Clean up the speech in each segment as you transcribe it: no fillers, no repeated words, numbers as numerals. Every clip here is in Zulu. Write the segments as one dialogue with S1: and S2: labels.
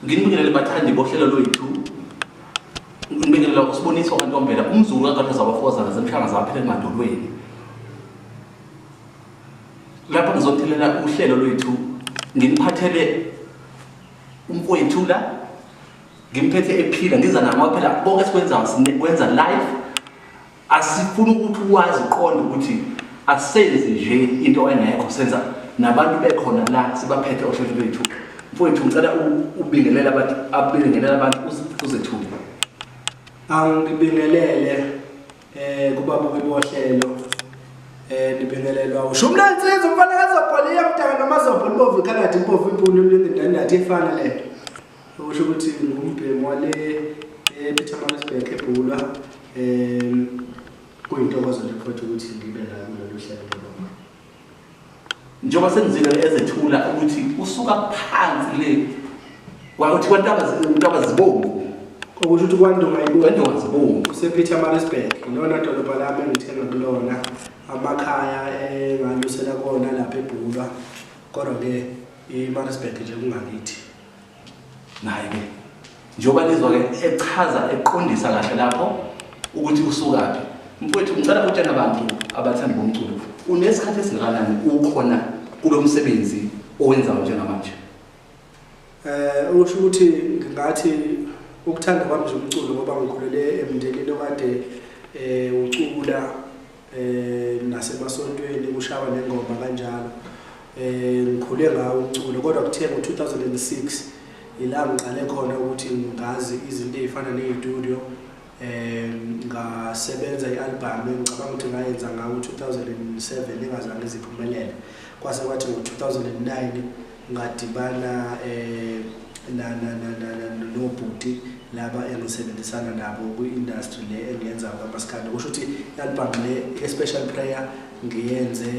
S1: Nginibingelele bathandi bohlelo lwethu. Ngibingelela uSiboniso kaNtombela, umzukulu kaNkathazo wabafowazana zemhlanga zaphela emadolweni. Lapha ngizothelela uhlelo lwethu nginiphathele umfowethu la ngimphethe ephila ngiza nabo phela konke esikwenzayo sikwenza live Asifuni ukuthi wazi uqonde ukuthi asenzi nje into engekho senza nabantu bekhona la sibaphethe ohlelweni lwethu. Mfowethu ngicela ubingelele abantu abingelele abantu uzethule.
S2: Angibingelele eh kubabuki bohlelo eh nibingelelwa ushumla insizwa umfana kaZobholiya mntaka noMazobho libovu ikhaladi impofu impunu imlindi ndandathi efana lento. Okusho ukuthi ngumbhemu wale ePietermaritzburg eBhulwa. Kuyintokozo nje futhi ukuthi ngibe la kulolu hlelo ngibonga.
S1: Njengoba sengizwile ezethula ukuthi usuka phansi le kwakuthi kwantaba intaba zibomvu.
S2: Okusho ukuthi kwaNdonga ibomvu.
S1: KwaNdonga zibomvu.
S2: KusePietermaritzburg, ilona dolobha lami engithenga kulona amakhaya engalusela kona lapha eBhulwa. Kodwa-ke iMaritzburg nje kungakithi.
S1: Naye ke njengoba nizwa ke echaza eqondisa kahle lapho ukuthi usukaphi. Mfowethu ngicela utshena abantu abathanda bomculo unesikhathi esingakanani ukhona kulo msebenzi owenzayo njengamanje?
S2: Usho ukuthi ngingathi ukuthanda kwami nje umculo ngoba ngikhulele emndenini okade ucula nasemasontweni kushawa nengoma kanjalo. Ngikhule ngawo umculo kodwa kuthe ngo-2006 ila ngiqale khona ukuthi ngazi izinto ey'fana ney'studio ngasebenza i-album engicabanga ukuthi ngayenza ngawo 2007 engazange iziphumelele. Kwase kwathi ngo-2009 ngadibana nobhuti laba engisebenzisana nabo kwi-industry le engiyenzayo kamaskandi. Kusho ukuthi i-album le ye-Special Prayer ngiyenze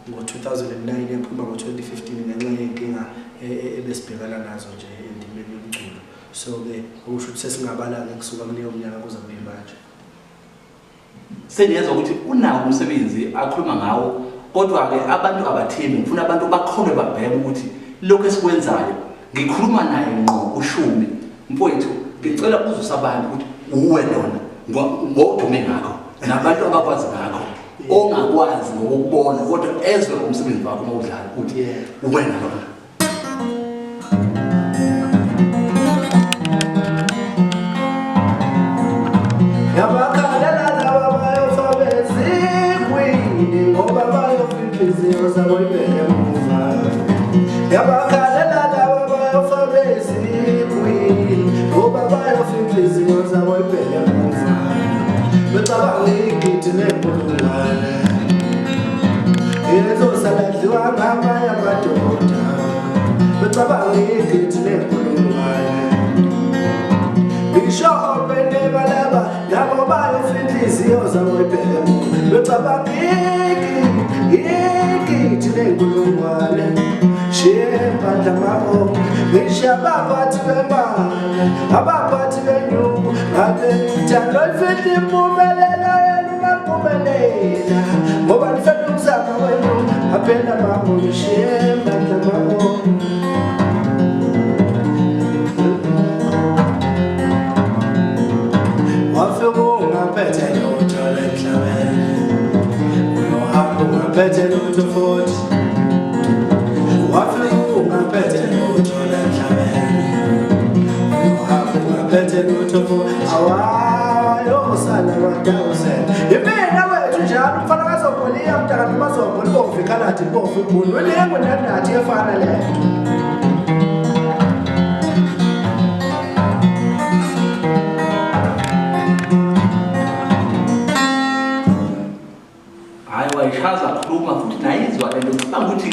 S2: ngo-2009 yaphuma ngo-2015 ngenxa yey'nkinga ebesibhekana nazo nje endimeni yomculo. So-ke okusho ukuthi sesingabala-ke kusuka kuleyo minyaka kuze kube manje.
S1: Seniyezwa ukuthi unawo umsebenzi akhuluma ngawo kodwa-ke abantu abathembi ngifuna abantu bakholwe babheke ukuthi lokhu esikwenzayo ngikhuluma naye ngqo uShumi mfowethu ngicela uzwise abantu ukuthi uwe lona ngodume ngakho nabantu abakwazi ngakho ongakwazi ngokukubona kodwa ezwe ngomsebenzi wakho uma udlala ukuthi uwena lona.
S2: Yabakhalela laba bayofa bezigwini ngoba bayofa inhliziyo zabo ibheke emuva. Yabakhalela laba bayofa bezigwini ngoba bayofa inhliziyo zabo ibheke emuva. Becabanga igidi nenkulungwane Izosala dliwa ngamanye amadoda becabanga igidi nenkulungwane ngisho opende balaba nabo bayofa inhliziyo zabo ibheke becabanga igidi nenkulungwane shembandla mabo ngisho abaphathi bemali abaphathi benyuku ngabe thando lifihla impumelelo yenu maphumelela ngoba nifela ukuzama kwenu aphela mabo shembandla mabo wafika ungaphethe lutho lemhlabeni uyohamba ungaphethe lutho futhi wafika ungaphethe lutho lemhlabeni uyohamba ungaphethe lutho futhi awayosala one-thousand imina wethu njalo umfana kazobholiya mntaka nomazobho libomvu ikhaladi libomvu ibhunu ulingu ndandathi efana le nto.
S1: Hhayi wayishaza khuluma futhi nayizwa lento ngicabanga ukuthi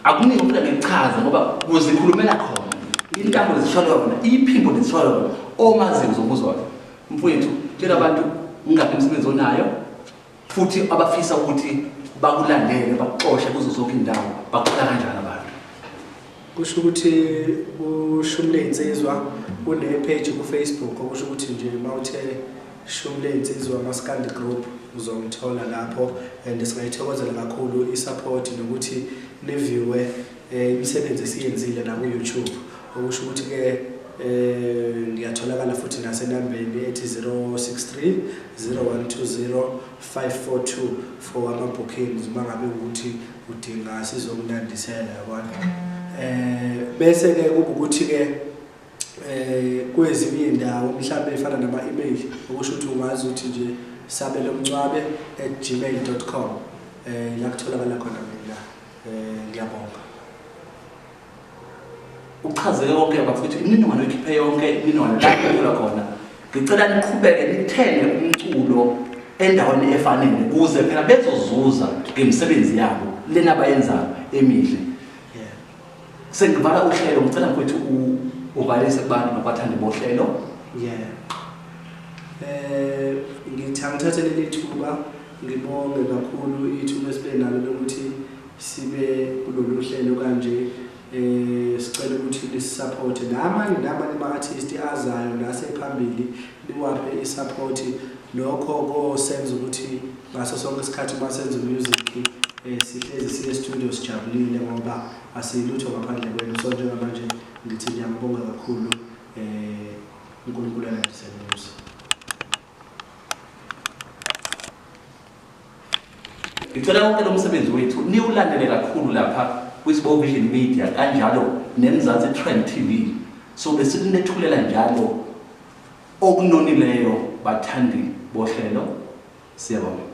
S1: akuningi okufuneka ngikuchaze ngoba kuzikhulumela khona intambo zishola yona iphimbo lizishola yona omaziyo uzomuzwa mfowethu tshela abantu ungaphi umsebenzi onayo futhi abafisa ukuthi bakulandele bakuxoshe kuzo zonke indawo bakuthola kanjani abantu.
S2: Kusho ukuthi uShumle Insizwa une-page ku-Facebook okusho ukuthi nje uma uthe Shumle Insizwa Maskandi Group uzongithola lapho and singayithokozela kakhulu i-support nokuthi niviewe imisebenzi esiyenzile naku-YouTube. Okusho ukuthi-ke ngiyatholakala futhi nasenambeni ethi 063 0120 542 for ama-bookings uma ngabe ukuthi udinga sizokunandisela yabona. Bese-ke kuba ukuthi-ke kwezinye iy'ndawo mhlawumbe efana nama-email, okusho ukuthi ungazi ukuthi nje sabelomncwabe@gmail.com la kutholakala khona mina. Ngiyabonga.
S1: Uchazeke konke bafethu, imininingwane oyikhiphe yonke, imininingwane la kuthola khona. Ngicela niqhubeke nithenge umculo endaweni efanele ukuze phela bezozuza ngemisebenzi yabo lena abayenzayo emihle. Sengivala uhlelo, ngicela mfowethu uvalise kubantu nabathandi bohlelo.
S2: Yeah. Ngithi angithathe leli thuba ngibonge kakhulu ithuba esibe nalo lokuthi sibe kulolu hlelo kanje. Sicela ukuthi nisupporte namanye ama-artist azayo nasephambili, niwaphe i-support. Lokho kosenza ukuthi ngaso sonke isikhathi uma senza music sihlezi siye studio sijabulile ngoba asilutho ngaphandle kwenu. So njengamanje ngithi ngiyabonga kakhulu, uNkulunkulu anandise umusa.
S1: Ngicela wonke lo msebenzi wethu niwulandele kakhulu lapha kwiSbo Vision Media kanjalo neMzansi Trend TV. So besikunethulela njalo okunonileyo bathandi bohlelo. Siyabonga.